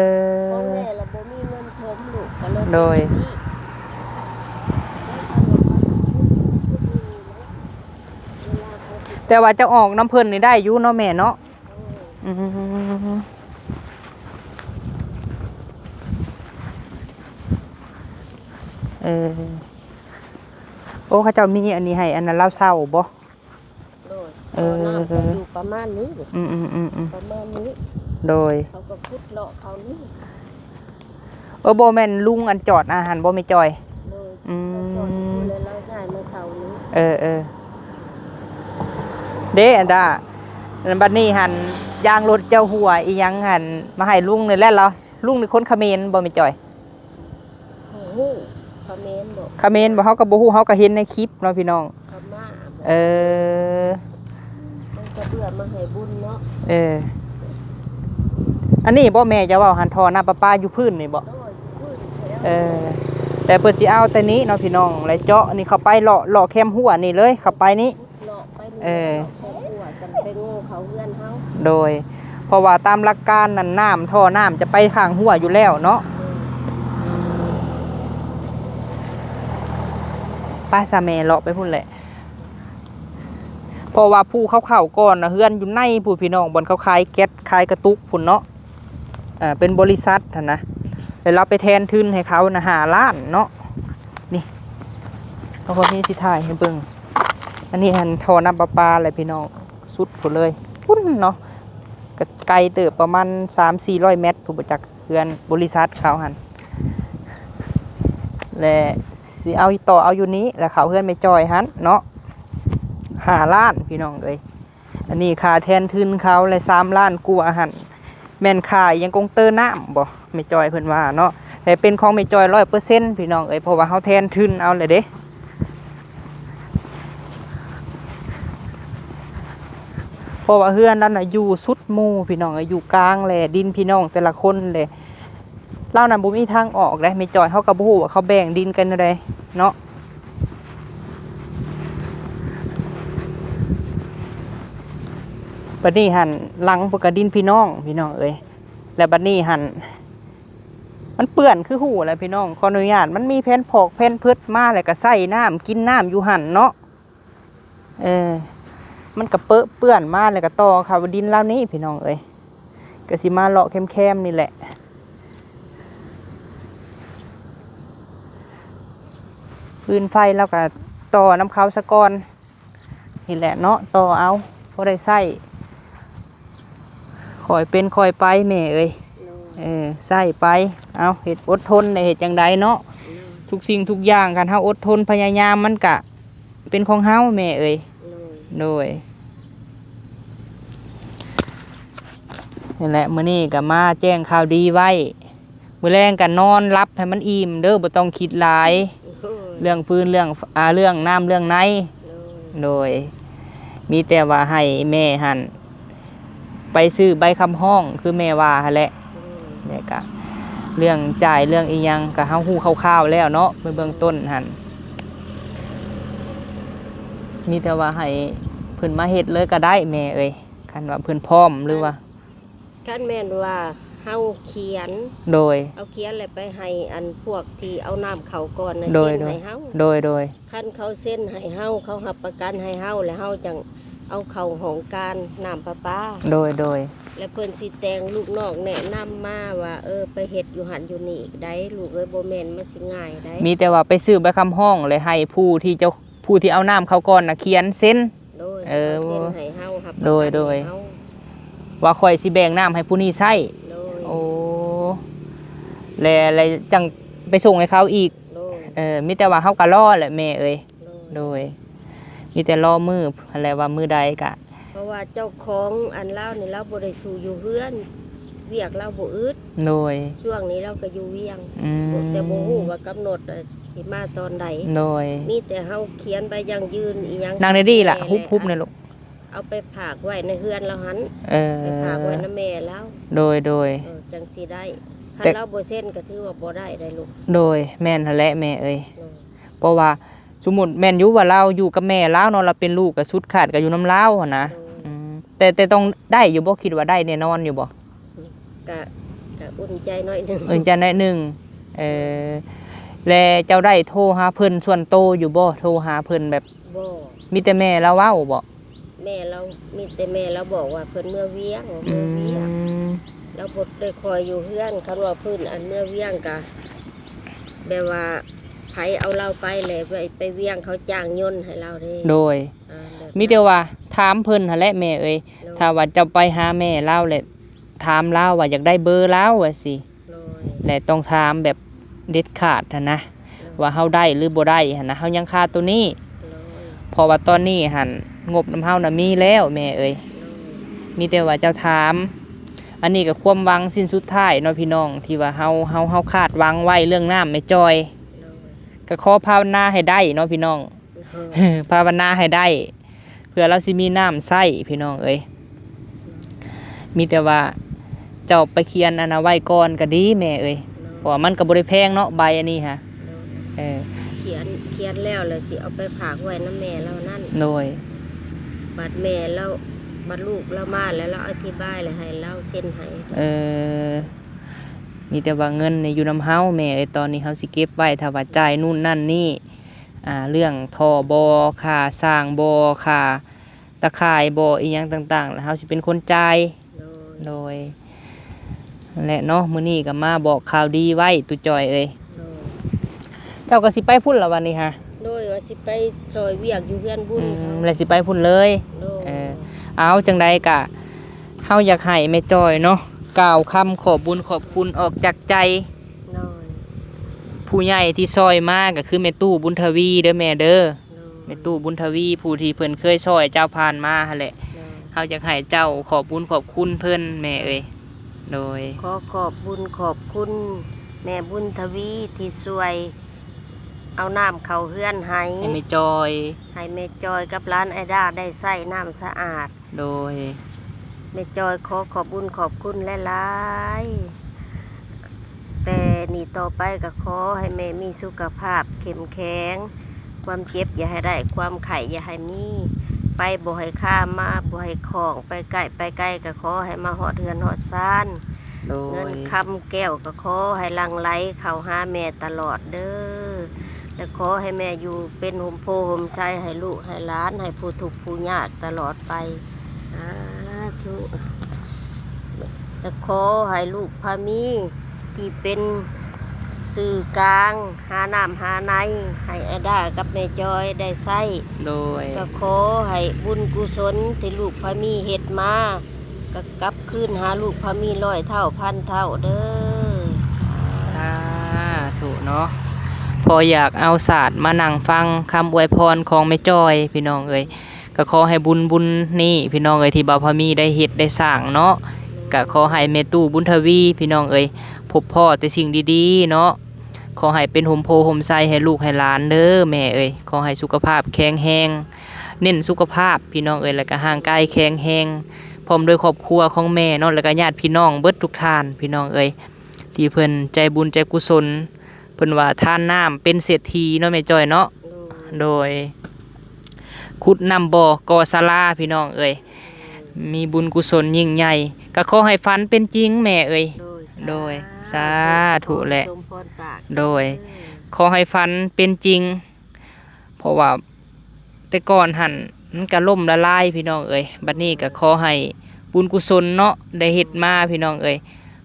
ຂອງແມ່ລະບໍ່ມີເງິນຖົມ ລູກກໍເລີຍ. ໂດຍ. ແຕ່ວ່າຈະອອກນຳເພິ່ນນີ້ໄດ້ຢູ່ເນາະແມ່ເນາະ. ເອີ ອືມ ເອີ ໂອ້ ເຂົາເຈົ້າມີອັນນີ້ໃຫ້ ອັນນັ້ນລາວເຊົ່າບໍ່? ໂດຍ. ເອີ ເຂົ້ານ້ຳກໍຢູ່ປະມານນີ້. ອືມໆໆໆ ປະມານນີ້. ໂດຍ. ເຂົາກໍຂຸດເລາະເຂົ້ານີ້. ເອີ ບໍ່ແມ່ນລຸງອັນຈອດອາຫານບໍ່ແມ່ຈ້ອຍ? ໂດຍ. ອືມ ແລ້ວຈອດຢູ່ແລ້ວ ລາວຍ້າຍມາເຊົ່ານີ້. ເອີໆ ເດ້ ອັນດາ ບັດນີ້ຫັ້ນຢາງລົດເຈົ້າຮົ່ວອີ່ຫຍັງຫັ້ນມາໃຫ້ລຸງນີ້ແຫຼະ. ລຸງນີ້ຄົນຂະເໝນບໍ່ແມ່ຈ້ອຍ? ບໍ່ຮູ້ ຂະເໝນບໍ່ ຂະເໝນບໍ່ ເຮົາກໍບໍ່ຮູ້ ເຮົາກໍເຫັນໃນຄລິບເນາະພີ່ນ້ອງ. ພະມ້າບໍ່? ເອີ ມັນກະເບື່ອມາໃຫ້ບຸນເນາະ. ເອີ ອັນນີ້ບໍ່ແມ່ຈະເວົ້າຫັ້ນ ທໍ່ນ້ຳປະປາຢູ່ພື້ນນີ້ບໍ່? ໂດຍ ຢູ່ພື້ນແຖວ. ເອີ ແຕ່ເພິ່ນຊິເອົາແຕ່ນີ້ເນາະພີ່ນ້ອງ ແລະເຈາະນີ້ເຂົ້າໄປ ເລາະ ເລາະແຄມຮົ້ວນີ້ເລີຍ ເຂົ້າໄປນີ້. ເລາະໄປນີ້ ເອີ ເລາະຄອບຄົວກັນໄປໂງ່ເຂົ້າເຮືອນເຮົາ. ໂດຍ. ເພາະວ່າຕາມຫຼັກການນັ້ນ ນ້ຳ ທໍ່ນ້ຳຈະໄປຂ້າງຮົ້ວຢູ່ແລ້ວເນາະ. ໂດຍ. ອືມ ໄປຊະແມ່ ເລາະໄປພຸ້ນແຫຼະ ເພາະວ່າຜູ້ເຂົາເຂົ້າກ່ອນນະ ເຮືອນຢູ່ໃນພຸ້ນພີ່ນ້ອງ ບ່ອນເຂົາຂາຍແກັດ ຂາຍກະຕຸກພຸ້ນເນາະ. ເປັນບໍລິສັດຫັ້ນນະ ແລ້ວລາວໄປແທນທຶນໃຫ້ເຂົານະຫ້າລ້ານເນາະ. ນີ້ ເຮົາກໍມີຊິຖ່າຍໃຫ້ເບິ່ງ. ອັນນີ້ຫັ້ນທໍ່ນ້ຳປະປາແຫຼະພີ່ນ້ອງ ສຸດພຸ້ນເລີຍ ພຸ້ນເນາະ ກໍໄກເຕີບ ປະມານສາມສີ່ຮ້ອຍແມັດພຸ້ນ ບໍ່ຈັກ ເຮືອນບໍລິສັດເຂົາຫັ້ນ ແລະຊິເອົາ ຕໍ່ເອົາຢູ່ນີ້ ແລ້ວເຂົ້າເຮືອນແມ່ຈ້ອຍຫັ້ນເນາະ ຫ້າລ້ານ ພີ່ນ້ອງເອີຍ. ອັນນີ້ຄ່າແທນທຶນເຂົາແຫຼະ ສາມລ້ານກວ່າຫັ້ນ ແມ່ນຄ່າອີ່ຫຍັງ ກົງເຕີນ້ຳບໍ່ ແມ່ຈ້ອຍເພິ່ນວ່າເນາະ. ແຕ່ເປັນຂອງແມ່ຈ້ອຍຮ້ອຍເປີເຊັນ ພີ່ນ້ອງເອີຍ ເພາະວ່າເຮົາແທນທຶນເອົາແຫຼະເດ້. ເພາະວ່າເຮືອນລາວນະຢູ່ສຸດໝູ່ ພີ່ນ້ອງເອີຍ ຢູ່ກາງແຫຼະ ດິນພີ່ນ້ອງແຕ່ລະຄົນແຫຼະ. ລາວນະບໍ່ມີທາງອອກເດ້ ແມ່ຈ້ອຍ ເຮົາກໍບໍ່ຮູ້ວ່າເຂົາແບ່ງດິນກັນແນວໃດເນາະ. ບັດນີ້ຫັ້ນ ຫຼັງເພິ່ນກໍດິນພີ່ນ້ອງ ພີ່ນ້ອງເອີຍ. ແລ້ວບັດນີ້ຫັ້ນ ມັນເປື້ອນຄືຮູ້ແຫຼະພີ່ນ້ອງ ຂໍອະນຸຍາດ ມັນມີແຜ່ນຜອກແຜ່ນເພິດມາ ແລ້ວກໍໃສ່ນ້ຳ ກິນນ້ຳຢູ່ຫັ້ນເນາະ. ເອີ ມັນກະເປິເປື້ອນມາ ແລ້ວກະຕໍ່ເຂົ້າດິນລາວນີ້ພີ່ນ້ອງເອີຍ. ກະຊິມາເລາະແຄມໆນີ້ແຫຼະ ຟືນໄຟລາວກະຕໍ່ນຳເຂົາສາກ່ອນນີ້ແຫຼະເນາະ ຕໍ່ເອົາ ພໍໄດ້ໃຊ້. ຄ່ອຍເປັນຄ່ອຍໄປແມ່ເອີຍ. ໂດຍ. ເອີ ໃຊ້ໄປ ເອົາ ເຮັດອົດທົນໄດ້ ເຮັດຈັ່ງໃດເນາະ. ໂດຍ. ທຸກສິ່ງທຸກຢ່າງ ຄັນເຮົາອົດທົນພະຍາຍາມ ມັນກະເປັນຂອງເຮົາແມ່ເອີຍ. ໂດຍ. ໂດຍ. ນີ້ແຫຼະ ມື້ນີ້ກໍມາແຈ້ງຂ່າວດີໄວ້ ມື້ແລງກໍນອນຫຼັບໃຫ້ມັນອີ່ມເດີ້ ບໍ່ຕ້ອງຄິດຫຼາຍ ໂດຍ ເລື່ອງຟືນ ເລື່ອງ ອ່າ ເລື່ອງນ້ຳເລື່ອງໃນ ໂດຍ ໂດຍ ມີແຕ່ວ່າໃຫ້ແມ່ຫັ້ນໄປຊື້ໃບຄຳຮ້ອງ ຄືແມ່ວ່າຫັ້ນແຫຼະ ໂດຍ ແລ້ວກະເລື່ອງຈ່າຍເລື່ອງອີ່ຫຍັງກະເຮົາຮູ້ຄ່າວໆແລ້ວເນາະ ໃນເບື້ອງຕົ້ນຫັ້ນ ມີແຕ່ວ່າໃຫ້ເພິ່ນມາເຮັດເລີຍກໍໄດ້ແມ່ເອີຍ ຄັນວ່າເພິ່ນພ້ອມ ຫຼືວ່າ ຄັນແມ່ນວ່າເຮົາຂຽນ ໂດຍ ເຮົາຂຽນແລ້ວໄປໃຫ້ອັນພວກທີ່ເອົານ້ຳເຂົ້າກ່ອນນະ ໂດຍ ເຊັນໃຫ້ເຮົາ ໂດຍ ໂດຍ ຄັນເຂົາເຊັນໃຫ້ເຮົາ ເຂົາຮັບປະກັນໃຫ້ເຮົາ ແລ້ວເຮົາຈັ່ງເອົາເຂົ້າຫ້ອງການນ້ຳປະປາ ໂດຍ ໂດຍ ແລ້ວເພິ່ນຊິແຕ່ງລູກນ້ອງແນະນຳມາວ່າ ເອີ ໄປເຮັດຢູ່ຫັ້ນຢູ່ນີ້ໄດ໋ ລູກເອີຍ ບໍ່ແມ່ນມັນຊິງ່າຍໄດ໋ ມີແຕ່ວ່າໄປຊື້ໃບຄຳຮ້ອງ ແລ້ວໃຫ້ຜູ້ທີ່ເຈົ້າ ຜູ້ທີ່ເອົານ້ຳເຂົ້າກ່ອນນະຂຽນເຊັນ ໂດຍ ເອີ ເຂົາເຊັນໃຫ້ເຮົາ ຮັບປະກັນ ໂດຍ ໂດຍ ໃຫ້ເຮົາ ວ່າຂ້ອຍຊິແບ່ງນ້ຳໃຫ້ຜູ້ນີ້ໃຊ້ ໂດຍ ໂອ້ ແລ້ວ ແລ້ວຈັ່ງໄປສົ່ງໃຫ້ເຂົາອີກ ໂດຍ ເອີ ມີແຕ່ວ່າເຮົາກໍລໍແຫຼະແມ່ເອີຍ ໂດຍ ໂດຍ ມີແຕ່ລໍມື້ຫັ້ນແຫຼະວ່າມື້ໃດກະ ເພາະວ່າເຈົ້າຂອງອັນລາວນີ້ລາວບໍ່ໄດ້ສູ່ຢູ່ເຮືອນ ວຽກລາວບໍ່ອຶດ ໂດຍ ຊ່ວງນີ້ລາວກໍຢູ່ວຽງ ອືມ ແຕ່ບໍ່ຮູ້ວ່າກຳນົດ ຊິມາຕອນໃດ ໂດຍ ມີແຕ່ເຮົາຂຽນໃບຢັ້ງຢືນອີ່ຫຍັງ ນັ່ງດີໆລະ ແມ່ ຮຸບໆແນ່ລູກ ເອົາໄປຝາກໄວ້ໃນເຮືອນລາວຫັ້ນ ເອີ ໄປຝາກໄວ້ນຳແມ່ລາວ ໂດຍ ໂດຍ ເອີ ຈັ່ງຊິໄດ້ ຄັນ ແຕ່ລາວບໍ່ເຊັນກໍຖືວ່າບໍ່ໄດ້ໄດ໋ລູກ ໂດຍ ແມ່ນຫັ້ນແຫຼະແມ່ເອີຍ ໂດຍ ເພາະວ່າສົມມຸດແມ່ນຢູ່ວ່າລາວຢູ່ກັບແມ່ລາວເນາະ ລາວເປັນລູກກໍສຸດຂາດກໍຢູ່ນຳລາວຫັ້ນນະ ໂດຍ ອືມ ແຕ່ ແຕ່ຕ້ອງໄດ້ຢູ່ບໍ່ ຄິດວ່າໄດ້ແນ່ນອນຢູ່ບໍ່? ກະ ກະອຸ່ນໃຈໜ້ອຍໜຶ່ງ ອຸ່ນໃຈໜ້ອຍໜຶ່ງ ເອີ ແລະເຈົ້າໄດ້ໂທຫາເພິ່ນສ່ວນໂຕຢູ່ບໍ່? ໂທຫາເພິ່ນແບບ ບໍ່ ມີແຕ່ແມ່ລາວເວົ້າບໍ່? ແມ່ລາວ ມີແຕ່ແມ່ລາວບອກວ່າເພິ່ນເມືອວຽງ ອືມ ເມືອວຽງ ລາວບໍ່ໄດ້ຄ່ອຍຢູ່ເຮືອນ ຄັນວ່າເພິ່ນອັນເມືອວຽງກະ ແບບວ່າໃຜເອົາລາວໄປແຫຼະ ໄປ ໄປວຽງເຂົາຈ້າງຍົນໃຫ້ລາວເດ້ ໂດຍ ອ່າ ແບບ ມີແຕ່ວ່າຖາມເພິ່ນຫັ້ນແຫຼະແມ່ເອີຍ ໂດຍ ຖ້າວ່າເຈົ້າໄປຫາແມ່ລາວແຫຼະ ຖາມລາວວ່າຢາກໄດ້ເບີລາວວ່າຊີ້ ໂດຍ ແລະຕ້ອງຖາມແບບເດັດຂາດຫັ້ນນະ ໂດຍ ວ່າເຮົາໄດ້ຫຼືບໍ່ໄດ້ຫັ້ນນະ ເຮົາຍັງຄາໂຕນີ້ ໂດຍ ເພາະວ່າຕອນນີ້ຫັ້ນງົບນຳເຮົານະມີແລ້ວແມ່ເອີຍ ໂດຍ ມີແຕ່ວ່າເຈົ້າຖາມ ອັນນີ້ກໍຄວາມຫວັງສິ້ນສຸດທ້າຍເນາະພີ່ນ້ອງ ທີ່ວ່າເຮົາ ເຮົາ ເຮົາຄາດຫວັງໄວ້ເລື່ອງນ້ຳແມ່ຈ່ອຍ ໂດຍ ກໍຂໍພາວະນາໃຫ້ໄດ້ເນາະພີ່ນ້ອງ ເອີ ພາວະນາໃຫ້ໄດ້ ເພື່ອລາວຊິມີນ້ຳໃຊ້ພີ່ນ້ອງເອີຍ ມີແຕ່ວ່າເຈົ້າໄປຂຽນອັນນັ້ນໄວ້ກ່ອນກໍດີແມ່ເອີຍ ເພາະວ່າມັນກໍບໍ່ໄດ້ແພງເນາະ ໃບອັນນີ້ຫະ ເອີ ຂຽນ ຂຽນແລ້ວ ແລ້ວຊິເອົາໄປຝາກໄວ້ນຳແມ່ລາວນັ້ນ ໂດຍ ບັດແມ່ລາວ ບັດລູກລາວມາແລ້ວ ລາວອະທິບາຍ ແລ້ວໃຫ້ລາວເຊັນໃຫ້ ເອີ ມີແຕ່ວ່າເງິນນີ້ຢູ່ນຳເຮົາແມ່ເອີຍ ຕອນນີ້ເຮົາຊິເກັບໄວ້ ຖ້າວ່າຈ່າຍນູ້ນນັ້ນນີ້ ອ່າ ເລື່ອງທໍ່ບໍ່ ຄ່າສ້າງບໍ່ ຄ່າຕາຂ່າຍບໍ່ ອີ່ຫຍັງຕ່າງໆ ແລ້ວເຮົາຊິເປັນຄົນຈ່າຍ ໂດຍ ໂດຍ ແຫຼະເນາະ ມື້ນີ້ກໍມາບອກຂ່າວດີໄວ້ ຕູ້ຈ່ອຍເອີຍ ໂດຍ ເຈົ້າກໍຊິໄປພຸ້ນລະວັນນີ້ຫະ ໂດຍ ວ່າຊິໄປຊ່ອຍວຽກຢູ່ເຮືອນບຸນ ອືມ ເຂົາ ແລ້ວຊິໄປພຸ້ນເລີຍ ໂດຍ ເອີ ເອົາ ຈັ່ງໃດກະ ເຮົາຢາກໃຫ້ແມ່ຈ່ອຍເນາະ ກ່າວຄຳຂອບບຸນຂອບຄຸນອອກຈາກໃຈ ໂດຍ ຜູ້ໃຫຍ່ທີ່ຊ່ອຍມາກໍຄືແມ່ຕູ້ບຸນທະວີເດີແມ່ເດີ ໂດຍ ແມ່ຕູ້ບຸນທະວີ ຜູ້ທີ່ເພິ່ນເຄີຍຊ່ອຍເຈົ້າຜ່ານມາຫັ້ນແຫຼະ ໂດຍ ເຮົາຢາກໃຫ້ເຈົ້າຂອບບຸນຂອບຄຸນເພິ່ນແມ່ເອີຍ ໂດຍ ຂໍຂອບບຸນຂອບຄຸນແມ່ບຸນທະວີທີ່ຊ່ວຍເອົານ້ຳເຂົ້າເຮືອນໃຫ້ ໃຫ້ແມ່ຈ່ອຍ ໃຫ້ແມ່ຈ່ອຍກັບຫຼານອ້າຍດາໄດ້ໃຊ້ນ້ຳສະອາດ ໂດຍ ແມ່ຈ່ອຍຂໍຂອບບຸນຂອບຄຸນຫຼາຍໆ ແຕ່ນີ້ຕໍ່ໄປກໍຂໍໃຫ້ແມ່ມີສຸຂະພາບເຂັ້ມແຂງ ຄວາມເຈັບຢ່າໃຫ້ໄດ້ ຄວາມໄຂ້ຢ່າໃຫ້ມີ ໄປບໍ່ໃຫ້ຄາ ມາບໍ່ໃຫ້ຂ້ອງ ໄປໃກ້ໄປໄກກໍຂໍໃຫ້ມາຮອດເຮືອນຮອດຊານ ໂດຍ ເງິນຄຳແກ້ວກໍຂໍໃຫ້ຫຼັ່ງໄຫຼເຂົ້າຫາແມ່ຕະຫຼອດເດີ ແລະ ຂໍໃຫ້ແມ່ຢູ່ເປັນຮົ່ມໂພຮົ່ມໄຊໃຫ້ລູກໃຫ້ຫຼານ ໃຫ້ຜູ້ທຸກຜູ້ຍາກຕະຫຼອດໄປ ສາທຸ ແລະ ຂໍໃຫ້ລູກພາມີທີ່ເປັນສື່ກາງຫານ້ຳຫາໃນ ໃຫ້ອາດາກັບແມ່ຈອຍໄດ້ໃຊ້ ໂດຍ ກໍຂໍໃຫ້ບຸນກຸສົນທີ່ລູກພາມີເຮັດມາ ກໍກັບຄືນຫາລູກພາມີຮ້ອຍເທົ່າພັນເທົ່າເດີ ສາທຸເນາະ ພໍຢາກເອົາສາດມານັ່ງຟັງຄຳອວຍພອນຂອງແມ່ຈອຍ ພີ່ນ້ອງເອີຍ ກໍຂໍໃຫ້ບຸນ ບຸນນີ້ ພີ່ນ້ອງເອີຍ ທີ່ບ່າວພາມີໄດ້ເຮັດໄດ້ສ້າງເນາະ ກະຂໍໃຫ້ແມ່ຕູ້ບຸນທະວີ ພີ່ນ້ອງເອີຍ ພົບພໍ້ແຕ່ສິ່ງດີໆເນາະ. ຂໍໃຫ້ເປັນຮົ່ມໂພຮົ່ມໄຊໃຫ້ລູກໃຫ້ຫຼານເດີແມ່ເອີຍ. ຂໍໃຫ້ສຸຂະພາບແຂງແຮງ, ເນັ້ນສຸຂະພາບ ພີ່ນ້ອງເອີຍ, ແລ້ວກະຮ່າງກາຍແຂງແຮງ ພ້ອມດ້ວຍຄອບຄົວຂອງແມ່ເນາະ, ແລ້ວກະຍາດພີ່ນ້ອງເບິດທຸກທ່ານ ພີ່ນ້ອງເອີຍ ທີ່ເພິ່ນໃຈບຸນໃຈກຸສົນ. ເພິ່ນວ່າທານນ້ຳເປັນເສດຖີເນາະແມ່ຈ້ອຍເນາະ. ໂດຍ ໂດຍ ຂຸດນ້ຳບໍ່ກໍ່ສາລາ ພີ່ນ້ອງເອີຍ ມີບຸນກຸສົນຍິ່ງໃຫຍ່. ກໍຂໍໃຫ້ຝັນເປັນຈິງແມ່ເອີຍ. ໂດຍ ໂດຍ ສາ ສາທຸແຫຼະ ສົມພອນປາກ ໂດຍ ເອີ ຂໍໃຫ້ຝັນເປັນຈິງ ເພາະວ່າແຕ່ກ່ອນຫັ້ນມັນກະລົ້ມລະລາຍ ພີ່ນ້ອງເອີຍ. ບັດນີ້ກໍຂໍໃຫ້ບຸນກຸສົນເນາະ ໄດ້ເຮັດມາ ພີ່ນ້ອງເອີຍ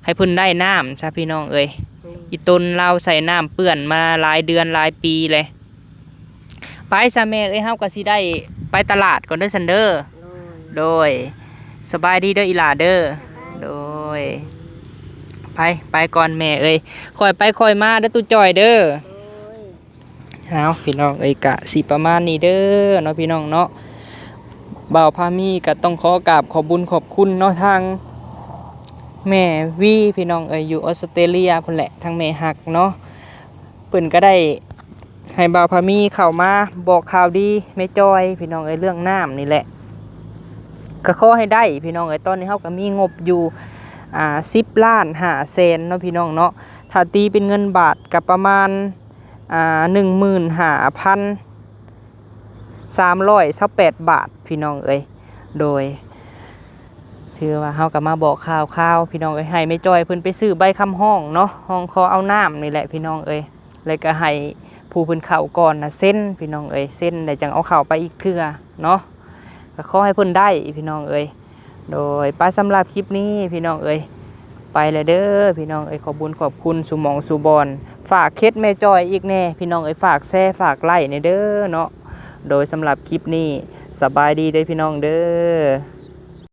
ໃຫ້ເພິ່ນໄດ້ນ້ຳຊະ ພີ່ນ້ອງເອີຍ. ອືມ ອີ່ຕົນລາວໃສ່ນ້ຳເປື້ອນມາຫຼາຍເດືອນຫຼາຍປີແລ້ວ. ໄປຊະແມ່ເອີຍ ເຮົາກໍຊິໄດ້ໄປຕະຫຼາດກ່ອນເດີຊັ້ນເດີ. ໂດຍ ໂດຍ ສະບາຍດີເດີອີ່ຫຼ້າເດີ. ໂດຍ ໄປ ໄປກ່ອນແມ່ເອີຍ ຄ່ອຍໄປຄ່ອຍມາເດີຕູ້ຈ້ອຍເດີ. ໂດຍ ເອົາ ພີ່ນ້ອງເອີຍ ກະຊິປະມານນີ້ເດີເນາະ ພີ່ນ້ອງເນາະ. ບ່າວພາມີກະຕ້ອງຂໍກາບຂອບບຸນຂອບຄຸນເນາະ ທາງແມ່ວີ ພີ່ນ້ອງເອີຍ ຢູ່ອອສເຕຣເລຍພຸ້ນແຫຼະ ທາງແມ່ຮັກເນາະ. ເພິ່ນກໍໄດ້ໃຫ້ບ່າວພາມີເຂົ້າມາບອກຂ່າວດີແມ່ຈ້ອຍ ພີ່ນ້ອງເອີຍ ເລື່ອງນ້ຳນີ້ແຫຼະ. ກໍຂໍໃຫ້ໄດ້ ພີ່ນ້ອງເອີຍ ຕອນນີ້ເຮົາກໍມີງົບຢູ່ ອ່າ ສິບລ້ານຫ້າແສນເນາະ ພີ່ນ້ອງເນາະ. ຖ້າຕີເປັນເງິນບາດກໍປະມານ ອ່າ ໜຶ່ງໝື່ນຫ້າພັນສາມຮ້ອຍຊາວແປດບາດ ພີ່ນ້ອງເອີຍ. ໂດຍ ຖືວ່າເຮົາກໍມາບອກຂ່າວຄາວ ພີ່ນ້ອງເອີຍ ໃຫ້ແມ່ຈ້ອຍເພິ່ນໄປຊື້ໃບຄຳຮ້ອງເນາະ ຮ້ອງຂໍເອົານ້ຳນີ້ແຫຼະ ພີ່ນ້ອງເອີຍ. ແລ້ວກໍໃຫ້ຜູ້ເພິ່ນເຂົ້າກ່ອນນະເຊັນ ພີ່ນ້ອງເອີຍ ເຊັນແລ້ວຈັ່ງເອົາເຂົ້າໄປອີກເທື່ອເນາະ. ກໍຂໍໃຫ້ເພິ່ນໄດ້ ພີ່ນ້ອງເອີຍ. ໂດຍ ໄປ ສຳລັບຄລິບນີ້ ພີ່ນ້ອງເອີຍ ໄປແລ້ວເດີ ພີ່ນ້ອງເອີຍ. ຂອບບຸນຂອບຄຸນສູ່ໝ່ອງສູ່ບ່ອນ. ຝາກເຂດແມ່ຈ້ອຍອີກແດ່ ພີ່ນ້ອງເອີຍ ຝາກແຊ ຝາກໄລ້ແດ່ເດີເນາະ. ໂດຍ ສຳລັບຄລິບນີ້ ສະບາຍດີເດີ ພີ່ນ້ອງເດີ.